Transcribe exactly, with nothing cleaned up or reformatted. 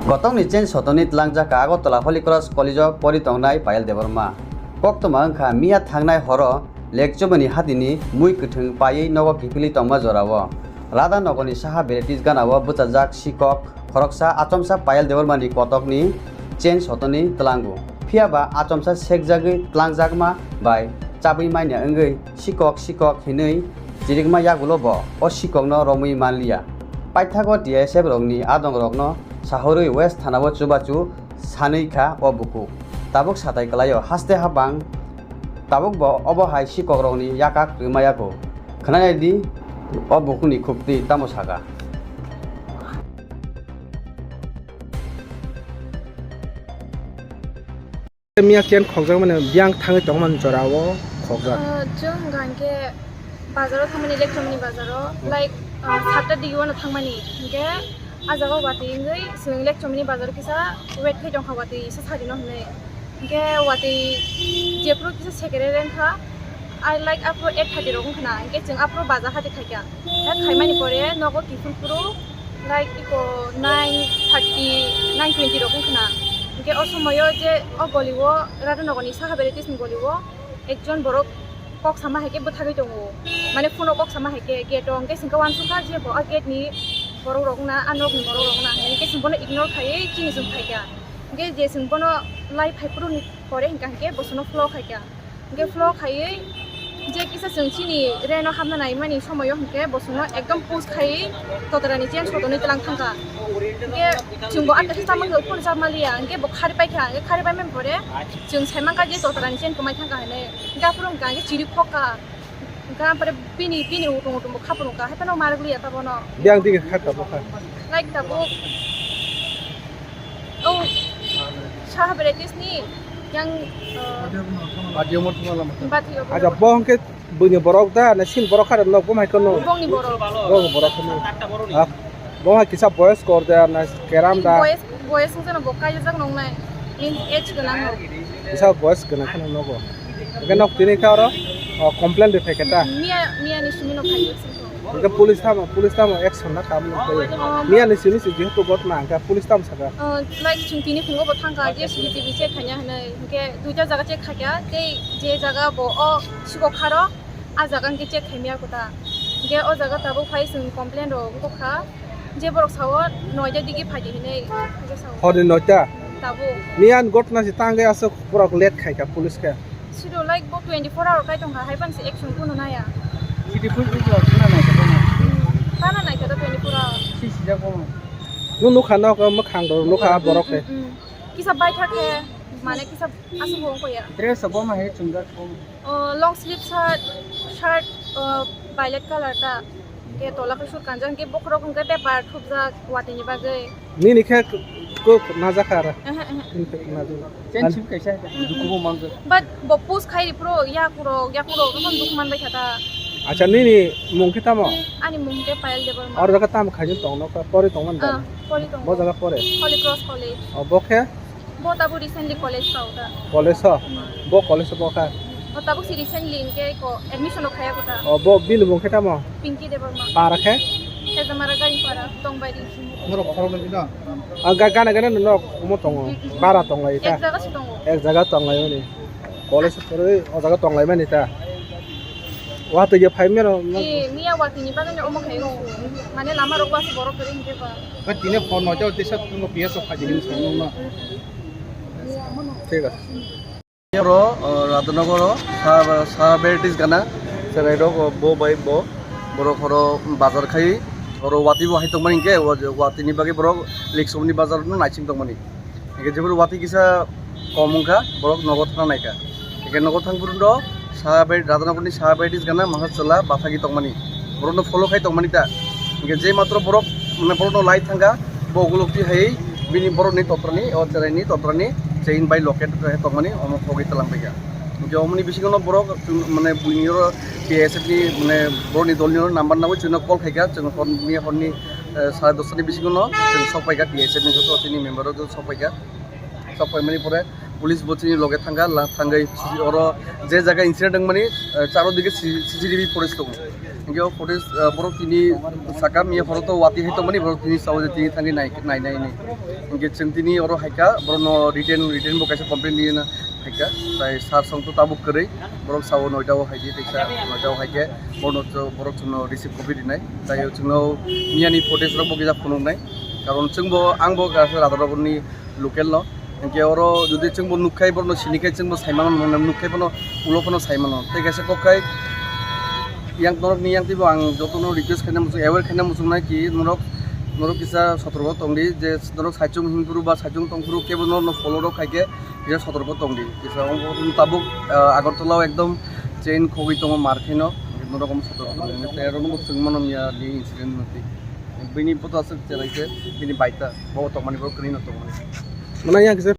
Kotokni chain sotoni tlangjak kha Agartala Holy Cross College o pori tongnai Payal Debbarma. Koktwma wngkha miya thangnai horo Lekchomani hatini mui kwthwng paiwi nogo kiphilwi tongma jorao Radha Nagarni saha varieties ganao bwchajak sikok khoroksa achomsa Payal Debbarmani kotokni chain sotoni tlango. Phiyaba achomsa sekjagwi tlangjakma bai chabwi manya wngwi sikok sikok hinwi chirikma yagulo bo o sikokno romwi manliya. Paithago T S F rokni adongrokno sahorwi West thanao chubachu sanwi kha o bukhuk. Tabuk satai kwlaio haste habang tabuk bo obo hai sikokrokni yakak rwmaya kho. Khwnanai di o bukhukni khukti tamo saka. Miya chain khokjak mani biyang thangwi tongmani jora o khokjak. Ah, chwng hwnkha hwnkhe bazaro thangmani, Lekchomani bazaro, like, ah, satta digi uano thangmani, hwnkhe ah jaga o watwi wngwi chwng Lekchomani bazaro kisa wait khai tongkha watwi se sajagwi no hinwi. Hwnkhe watwi jephuru kisa sekere rengkha, I like aphuru eight thirty rok wngkha na, hwnkhe chwng aphuru baja hati khaikha. Hwnkhe khaimani pore nogo kiphilphuru like iko nine thirty, nine twenty rok wngkha na. Hwnkhe o somoyo je o golio Radhanagarni saha varieties ni golio ekjon borok kok sama hai khe bwthagwi tongo, mane phone o kok sama hai khe gate o, hwnkhe chwngkhe uansukha je bo a gate ni borok rok wngna, a nok ni borok rok wngna hinwi, hwnkhe chwng bono ignore khaiwi chini chwng phaikha. Hwnkhe je chwng bono lai phaiphuru ni pore hwnkha hwnkhe bo chwngno follow khaikha. Hwnkhe follow khaiwi je kisa chwng chini reno hapna naimani somoyo hwnkhe bo chwngno ekdom push khaiwi totorani chain sotoni tlang thangkha. Hwnkhe chwngbo atta khe chamani uphuru chapmaliya, hwnkhe bo khari paikha, hwnkhe khari paimani pore chwng saimankha je totorani chain kwmai thangkha hinwi. Hwnkhe aphuru hwnkha hwnkhe chiri khokha. Hwnkhe aphuru bini, bini utung utung bo khapuru wngkha, haiphano marwk liya ta bono. Biyang dige kha tabuk kha. Like tabuk. Oh, saha varieties ni yang, uh, Bati umur tuma lama. Bati umur. Aja bo hwnkhe buini borok da, na sin borok kha da nok bo mai kono. Bongni borok. Bongni borok kono. Ah, bo hai kisa boyos kor da, na keram da. Boyos, boyos wngkha no bo kaijak nongnai. Min age gwnang no. Kisa boyos gwnang kheno nogo. Hwnkhe nok tini kha oro, oh, complain rwphai khe ta. Miya, miya ni simi no khai. Hwnkhe police tamo, police tamo action na kam nung khe. Miya ni simi si jehetu ghotna hwnkhe police tamo saka. Oh, like chwng tini phungo bo thangkha je C C T V check khaina hinwi. Hwnkhe duita jaga check khaikha, tei je jaga bo o sikok kharo, a jaga hwnkhe check khaimaya kota. Hwnkhe o jaga tabuk phai chwng complain rok wngkha. Je borok sao noita digi phaidi hinwi hwnkhe sao. Horni noita? Tabuk. Miyan ghotna se tangwi aswk borok late khaikha police khe. Siro like bo twenty-four hour kai tongkha, hai phano se action kuno naya. Sidi pun pun jor khna nai kha bono. Tana nai kha da twenty-four hour. Si sijak bono. Nung nukha nok mwkhang rok nukha borok khe. Mm, mm, mm. Kisa baithak khe, mane kisa aswk bo wngkha ya. Dress bo ma he chungjak bo. Oh, long sleeve shirt, shirt, oh, violet color ta. Hwnkhe tola khe sut kanjak, hwnkhe bokhorok hwnkhe paper thupjak watwi ni bagwi. Nini khe kok najak kha ara? Ehe, ehe. Nini khe najak. Chen sip kaisa, dukubo manjak. But bo push khai ripro, yakurok, yakurok, tokon duk man bai kha ta. Acha, nini mung khe tamo? Ani mung khe Payal Debbarma. Oro jaga tamo khaijak tong no, pori tong man ta? Ah, pori tong. Bo jaga pore? Holy Cross College. O, bo khe? Bo tabuk recently college pao ta. College o? Hmm. Bo college o bo kha? O tabuk si recently hwnkhe ko admission o khaya ko ta. O, bo bini mung khe tamo? Pinky Debbarma. Para khe? Tejamara Garingpara, Tongbairi. Norok khoroknwi no? Ah, ga-, gana gana no nok omo tongo. Mm, mm. Bara tonglai ta? Ek jaga se tongo. Ek jaga tonglai mani. College o pore o jaga tonglai mani ta? Watwi je phai mero no? Eh, miya watwi ni bagwi omo khai o. Mane lama rok was borok kwrwi hwnkhe ba. Ba tini phone no jao tisa tungo P S o phaidi hinwi sango no. Thik ase. Oro, o, Radhanagar o sa, sa varieties gana, chwrai rok, o, bo bai bo, borok oro bazar khai, oro watwi bo hai tongmani hwnkhe, o, watwi ni bagwi borok Lekchomani bazar no naising tongmani. Hingke jeboni watwi kisa kom wngkha, borok nogo thana naikha. Hingke nogo thang phuru no saha bai, Radhanagarni saha bai dis gana mangsa chwla bathagwi tongmani. Borokno follow khai tongmani ta. Hingke je matro borok, mane, borokno lai thangkha, bo ukulukti hai bini borokni totrani, o chwraini totrani chain bai locket hai tongmani, omo khogwi twlang paikha. Hingke omoni bisingo no borok, mane, buini oro T S F ni, mane, borokni dolni oro number nangwi chwngno call khaikha, chwng hor, miya horni, eh, sare dosta ni bisingo no chwng sok paikha, T S F ni joto chini member rok joto sok paikha. Sok paimani pore Police bo chini loge thangkha, la-, thangwi oro je jaga incident wngmani, eh, charo dige C-, C C T V footage tongo. Hinkhe o footage, eh, borok tini saka miya phoro to wati hai tongmani, borok tini sao je tini thangwi nai, nai, nai, nai. Hinkhe chwng tini oro haikha, borokno written, written bo kaisa complaint rina haikha. Tai sir song to tabuk kwrwi, borok sao noita o haidi, teksa noita o haikhe, borokno cho-, borok chwngno receive copy rinai. Tai chwngno miyani footage rok bo kisa phunuknai. Karon chwngbo, angbo kaisa Radarabani local no. Hinkhe oro jodi chwngbo nukkhai, borokno sinikhai, chwngbo saimano, nukkhai bono, ulo phano saimano. Tei kaisa kokkhai yang norokni yang twibo ang jotono request khaina muchung, aware khaina muchungnai ki norok, norok kisa sotorko tongdi je norok saichung hinphuru ba saichung tongphuru kebo norokno follow rok khaikhe kisa sotorko tongdi. Kisa tabuk, ah, Agartala o ekdom chain khogwi tongo mar khaino, norok sotorko tongdi. Tei aro nokbo chwngmano miya ni incident nokdi. Bini photo aswk chelaikhe, bini baita bo tongmani, bo kwrwino tongmani. Mwnai yang kisa